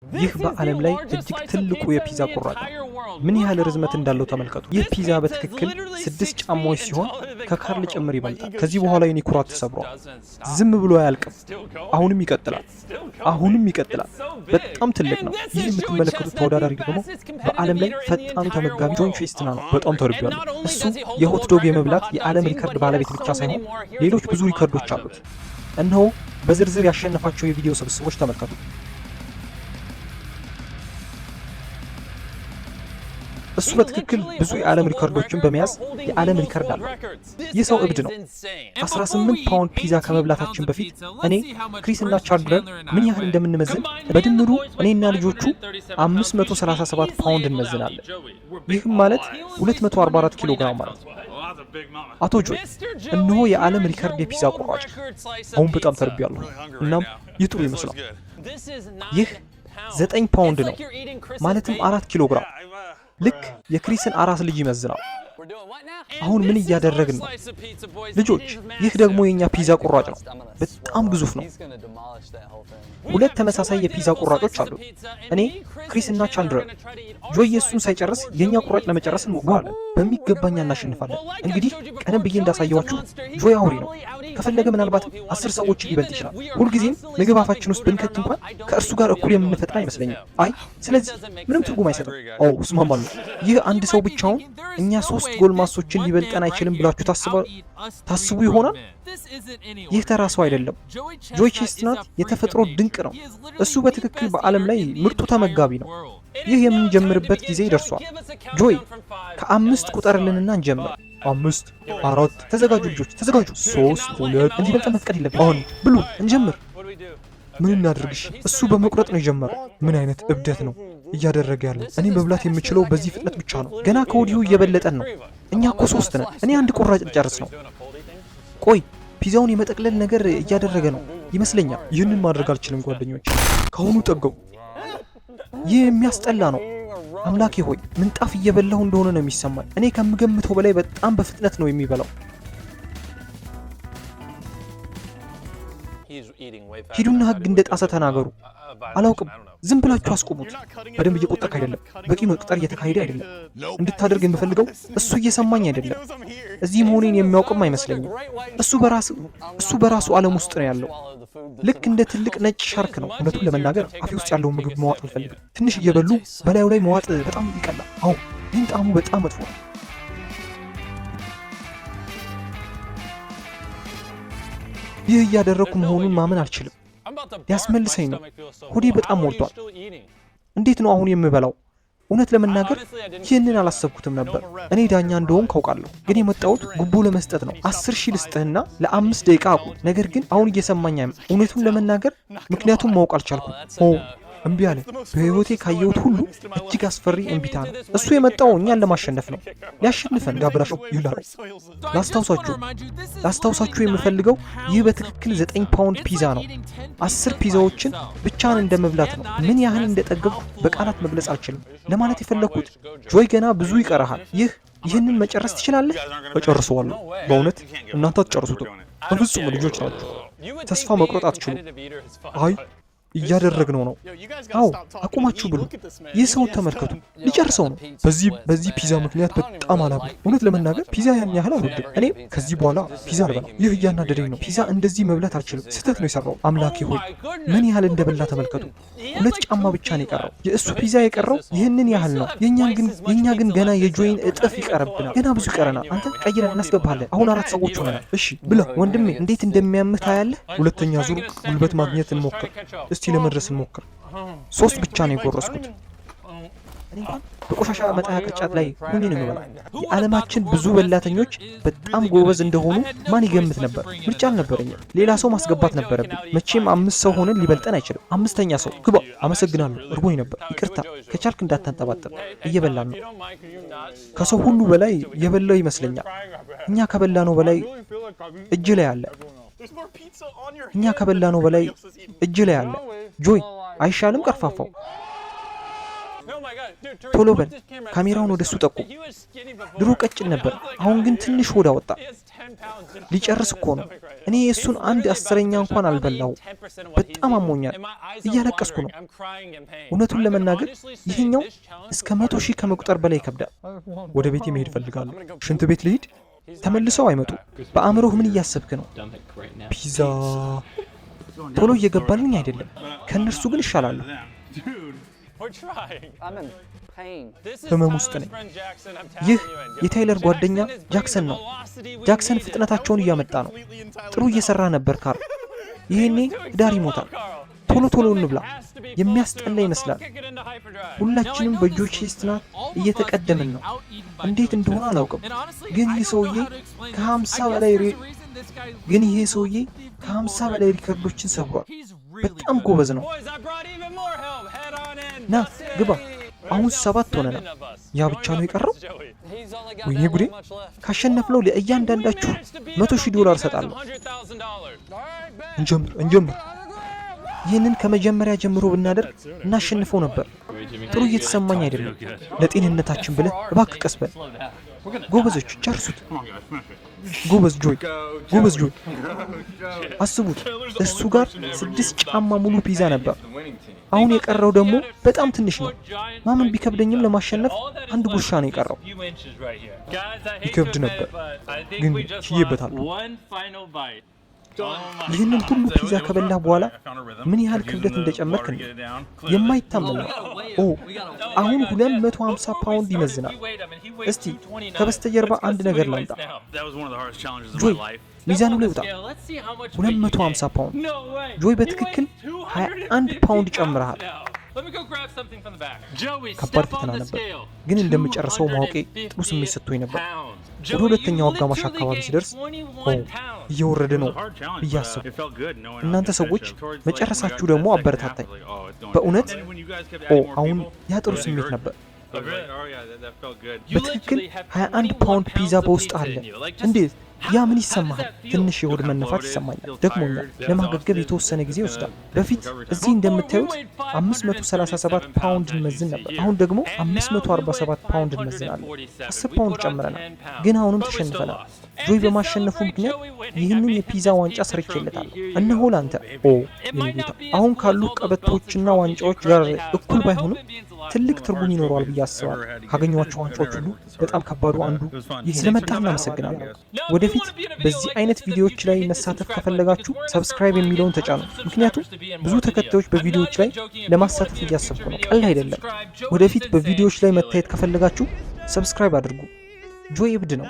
ይህ በዓለም ላይ እጅግ ትልቁ የፒዛ ቁራጭ ነው። ምን ያህል ርዝመት እንዳለው ተመልከቱ። ይህ ፒዛ በትክክል 6 ጫማዎች ሲሆን ከካርል ጭምር ይበልጣል። ከዚህ በኋላ የኔ ኩራት ተሰብሯል። ዝም ብሎ አያልቅም። አሁንም ይቀጥላል። አሁንም ይቀጥላል። በጣም ትልቅ ነው። ይህ የምትመለከቱት ተወዳዳሪ ደግሞ በዓለም ላይ ፈጣኑ ተመጋቢ ጆን ቼስትና ነው። በጣም ተርቤያለሁ። እሱ የ hot dog የመብላት የዓለም ሪከርድ ባለቤት ብቻ ሳይሆን ሌሎች ብዙ ሪከርዶች አሉት። እነሆ በዝርዝር ያሸነፋቸው የቪዲዮ ስብስቦች ተመልከቱ። እሱ በትክክል ብዙ የዓለም ሪከርዶችን በመያዝ የዓለም ሪከርድ አለው። ይህ ሰው እብድ ነው። 18 ፓውንድ ፒዛ ከመብላታችን በፊት እኔ፣ ክሪስ እና ቻንድለር ምን ያህል እንደምንመዝን በድምሩ እኔና ልጆቹ 537 ፓውንድ እንመዝናለን። ይህም ማለት 244 ኪሎ ግራም ማለት ነው። አቶ ጆይ፣ እነሆ የዓለም ሪከርድ የፒዛ ቁራጭ። አሁን በጣም ተርቤያለሁ። እናም ይህ ጥሩ ይመስላል። ይህ 9 ፓውንድ ነው፣ ማለትም 4 ኪሎ ግራም። ልክ የክሪስን አራስ ልጅ ይመዝናል። አሁን ምን እያደረግን ነው ልጆች? ይህ ደግሞ የኛ ፒዛ ቁራጭ ነው። በጣም ግዙፍ ነው። ሁለት ተመሳሳይ የፒዛ ቁራጮች አሉ። እኔ፣ ክሪስ እና ቻንድለር። ጆይ የእሱን ሳይጨርስ የኛ ቁራጭ ለመጨረስ እንሞክራለን። በሚገባ እኛ እናሸንፋለን። እንግዲህ ቀደም ብዬ እንዳሳየኋችሁ ጆይ አውሬ ነው። ከፈለገ ምናልባትም 10 ሰዎችን ሊበልጥ ይችላል። ሁልጊዜም ምግብ አፋችን ውስጥ ብንከት እንኳን ከእርሱ ጋር እኩል የምንፈጥን አይመስለኝም። አይ ስለዚህ ምንም ትርጉም አይሰጥም። አዎ እስማማለሁ። ይህ አንድ ሰው ብቻውን እኛ 3 ጎልማሶችን ሊበልጠን አይችልም ብላችሁ ታስቡ ይሆናል? ይህ ተራ ሰው አይደለም። ጆይ ቼስትናት የተፈጥሮ ድንቅ ነው። እሱ በትክክል በዓለም ላይ ምርጡ ተመጋቢ ነው። ይህ የምንጀምርበት ጊዜ ደርሷል። ጆይ ከ5 ቁጠርልንና እንጀምር። 5፣ 4፣ ተዘጋጁ ልጆች ተዘጋጁ። 3፣ 2፣ እንዲበልጠን መፍቀድ የለብንም። 1፣ ብሉ፣ እንጀምር። ምን እናድርግሽ? እሱ በመቁረጥ ነው የጀመረው። ምን አይነት እብደት ነው እያደረገ ያለው? እኔ መብላት የምችለው በዚህ ፍጥነት ብቻ ነው። ገና ከወዲሁ እየበለጠን ነው። እኛ እኮ 3 ነን። እኔ አንድ ቁራጭ ልጨርስ ነው። ቆይ ፒዛውን የመጠቅለል ነገር እያደረገ ነው ይመስለኛል። ይህንን ማድረግ አልችልም ጓደኞች፣ ከአሁኑ ጠገቡ። ይህ የሚያስጠላ ነው። አምላኬ ሆይ ምንጣፍ እየበላሁ እንደሆነ ነው የሚሰማኝ። እኔ ከምገምተው በላይ በጣም በፍጥነት ነው የሚበላው። ሂዱና ሕግ እንደ ጣሰ ተናገሩ። አላውቅም፣ ዝም ብላችሁ አስቁሙት። በደንብ እየቆጠርክ አይደለም። በቂ መቁጠር እየተካሄደ አይደለም። እንድታደርግ የምፈልገው እሱ እየሰማኝ አይደለም። እዚህ መሆኔን የሚያውቅም አይመስለኝም። እሱ በራሱ ዓለም ውስጥ ነው ያለው። ልክ እንደ ትልቅ ነጭ ሻርክ ነው። እውነቱን ለመናገር አፌ ውስጥ ያለውን ምግብ መዋጥ አልፈልግም። ትንሽ እየበሉ በላዩ ላይ መዋጥ በጣም ይቀላል። አዎ፣ ግን ጣዕሙ በጣም መጥፎ ነው። ይህ እያደረግኩ መሆኑን ማመን አልችልም። ሊያስመልሰኝ ነው። ሆዴ በጣም ሞልቷል። እንዴት ነው አሁን የምበላው? እውነት ለመናገር ይህንን አላሰብኩትም ነበር። እኔ ዳኛ እንደሆንኩ አውቃለሁ፣ ግን የመጣሁት ጉቦ ለመስጠት ነው። 10 ሺህ ልስጥህና ለ5 ደቂቃ አቁም። ነገር ግን አሁን እየሰማኝ እውነቱን ለመናገር ምክንያቱም ማወቅ አልቻልኩም። ኦ እምቢ አለ። በህይወቴ ካየሁት ሁሉ እጅግ አስፈሪ እምቢታ ነው። እሱ የመጣው እኛን ለማሸነፍ ነው። ሊያሸንፈን ጋብራሽው ይላል። ላስታውሳችሁ የምፈልገው ይህ በትክክል 9 ፓውንድ ፒዛ ነው። 10 ፒዛዎችን ብቻን እንደመብላት ነው። ምን ያህል እንደጠገብኩ በቃላት መግለጽ አልችልም። ለማለት የፈለኩት ጆይ ገና ብዙ ይቀርሃል። ይህንን መጨረስ ትችላለህ? እጨርሰዋለሁ። በእውነት እናንተ አትጨርሱትም። በፍጹም ልጆች ናችሁ። ተስፋ መቁረጥ አትችሉም። አይ እያደረግነው ነው። አዎ አቁማችሁ ብሉ። ይህ ሰው ተመልከቱ፣ ሊጨርሰው ነው። በዚህ ፒዛ ምክንያት በጣም አላብኝ። እውነት ለመናገር ፒዛ ያን ያህል አልወድም። እኔ ከዚህ በኋላ ፒዛ አልበላም። ይህ እያናደደኝ ነው። ፒዛ እንደዚህ መብላት አልችልም። ስህተት ነው የሰራው። አምላኬ ሆይ ምን ያህል እንደበላ ተመልከቱ። 2 ጫማ ብቻ ነው የቀረው። የእሱ ፒዛ የቀረው ይህንን ያህል ነው። የኛ ግን ገና የጆይን እጥፍ ይቀርብናል። ገና ብዙ ይቀረናል። አንተ ቀይረን እናስገባለን። አሁን 4 ሰዎች ሆነናል። እሺ ብላ ወንድሜ፣ እንዴት እንደሚያምህ ታያለህ። ሁለተኛ ዙር ጉልበት ማግኘት እንሞክር። እስቲ ለመድረስ እንሞክር። 3 ብቻ ነው የጎረስኩት። እኔ እንኳን በቆሻሻ መጣያ ቅርጫት ላይ ሁኜ ነው የምበላው። የዓለማችን ብዙ በላተኞች በጣም ጎበዝ እንደሆኑ ማን ይገምት ነበር? ምርጫ አልነበረኝም። ሌላ ሰው ማስገባት ነበረብኝ። መቼም 5 ሰው ሆነን ሊበልጠን አይችልም። 5ኛ ሰው ግባ። አመሰግናለሁ፣ እርቦኝ ነበር። ይቅርታ፣ ከቻልክ እንዳታንጠባጠብ። እየበላን ነው። ከሰው ሁሉ በላይ የበላው ይመስለኛል። እኛ ከበላነው በላይ እጅ ላይ አለ። እኛ ከበላነው በላይ እጅ ላይ አለ። ጆይ አይሻልም? ቀርፋፋው። ቶሎ በል፣ ካሜራውን ወደ እሱ ጠቁም። ድሮ ቀጭን ነበር፣ አሁን ግን ትንሽ ሆድ አወጣ። ሊጨርስ እኮ ነው። እኔ የእሱን አንድ አስረኛ እንኳን አልበላሁ። በጣም አሞኛል፣ እያለቀስኩ ነው። እውነቱን ለመናገር ይህኛው እስከ 100,000 ከመቁጠር በላይ ይከብዳል። ወደ ቤቴ መሄድ እፈልጋለሁ። ሽንት ቤት ልሂድ። ተመልሰው አይመጡ። በአእምሮህ ምን እያሰብክ ነው? ፒዛ ቶሎ እየገባልኝ አይደለም። ከእነርሱ ግን እሻላለሁ። ህመም ውስጥ ነኝ። ይህ የታይለር ጓደኛ ጃክሰን ነው። ጃክሰን ፍጥነታቸውን እያመጣ ነው። ጥሩ እየሰራ ነበር ካርል። ይሄኔ ዳር ይሞታል። ቶሎ ቶሎ እንብላ። የሚያስጠላ ይመስላል። ሁላችንም በጆይ ቼስትናት እየተቀደምን ነው። እንዴት እንደሆነ አላውቅም፣ ግን ይህ ሰውዬ ከ50 በላይ ግን ይሄ ሰውዬ ከ50 በላይ ሪከርዶችን ሰብሯል። በጣም ጎበዝ ነው። ና ግባ። አሁን 7 ሆነናል። ያ ብቻ ነው የቀረው? ወይኔ ጉዴ! ካሸነፍነው ለእያንዳንዳችሁ $100,000 እሰጣለሁ። እንጀምር እንጀምር። ይህንን ከመጀመሪያ ጀምሮ ብናደርግ እናሸንፈው ነበር። ጥሩ እየተሰማኝ አይደለም። ለጤንነታችን ብለህ እባክህ ቀስ በል። ጎበዞች ጨርሱት። ጎበዝ ጆይ፣ ጎበዝ ጆይ። አስቡት፣ እሱ ጋር 6 ጫማ ሙሉ ፒዛ ነበር። አሁን የቀረው ደግሞ በጣም ትንሽ ነው። ማመን ቢከብደኝም ለማሸነፍ አንድ ጉርሻ ነው የቀረው። ይከብድ ነበር፣ ግን ችዬበታለሁ። ይህንን ሁሉ ፒዛ ከበላህ በኋላ ምን ያህል ክብደት እንደጨመርክ ነው የማይታመን ነው። ኦ አሁን 250 ፓውንድ ይመዝናል። እስቲ ከበስተጀርባ አንድ ነገር ላምጣ። ጆይ ሚዛኑ ላይ ውጣ። 250 ፓውንድ። ጆይ በትክክል 21 ፓውንድ ጨምረሃል። ከባድ ፈተና ነበር፣ ግን እንደምጨርሰው ማወቄ ጥሩ ስሜት ሰጥቶኝ ነበር። ወደ ሁለተኛው አጋማሽ አካባቢ ሲደርስ ኦ እየወረደ ነው ብዬ አሰብኩ። እናንተ ሰዎች መጨረሳችሁ ደግሞ አበረታታኝ በእውነት። ኦ አሁን ያ ጥሩ ስሜት ነበር። በትክክል 21 ፓውንድ ፒዛ በውስጥ አለ። እንዴት ያ ምን ይሰማሃል? ትንሽ የሆድ መነፋት ይሰማኛል። ደክሞኛል። ለማገገብ የተወሰነ ጊዜ ይወስዳል። በፊት እዚህ እንደምታዩት 537 ፓውንድ እንመዝን ነበር። አሁን ደግሞ 547 ፓውንድ እንመዝናለን። 10 ፓውንድ ጨምረናል፣ ግን አሁንም ተሸንፈናል። ጆይ በማሸነፉ ምክንያት ይህንን የፒዛ ዋንጫ ሰርቼለታለሁ። እነሆ ላንተ። ኦ የኔ ጌታ፣ አሁን ካሉ ቀበቶችና ዋንጫዎች ጋር እኩል ባይሆንም ትልቅ ትርጉም ይኖረዋል ብዬ አስባለሁ። ካገኟቸው ዋንጫዎች ሁሉ በጣም ከባዱ አንዱ ይህ። ስለመጣህ እናመሰግናለን። ወደፊት በዚህ አይነት ቪዲዮዎች ላይ መሳተፍ ከፈለጋችሁ subscribe የሚለውን ተጫኑ። ምክንያቱም ብዙ ተከታዮች በቪዲዮዎች ላይ ለማሳተፍ እያሰብኩ ነው። ቀልድ አይደለም። ወደፊት በቪዲዮዎች ላይ መታየት ከፈለጋችሁ subscribe አድርጉ። ጆይ እብድ ነው።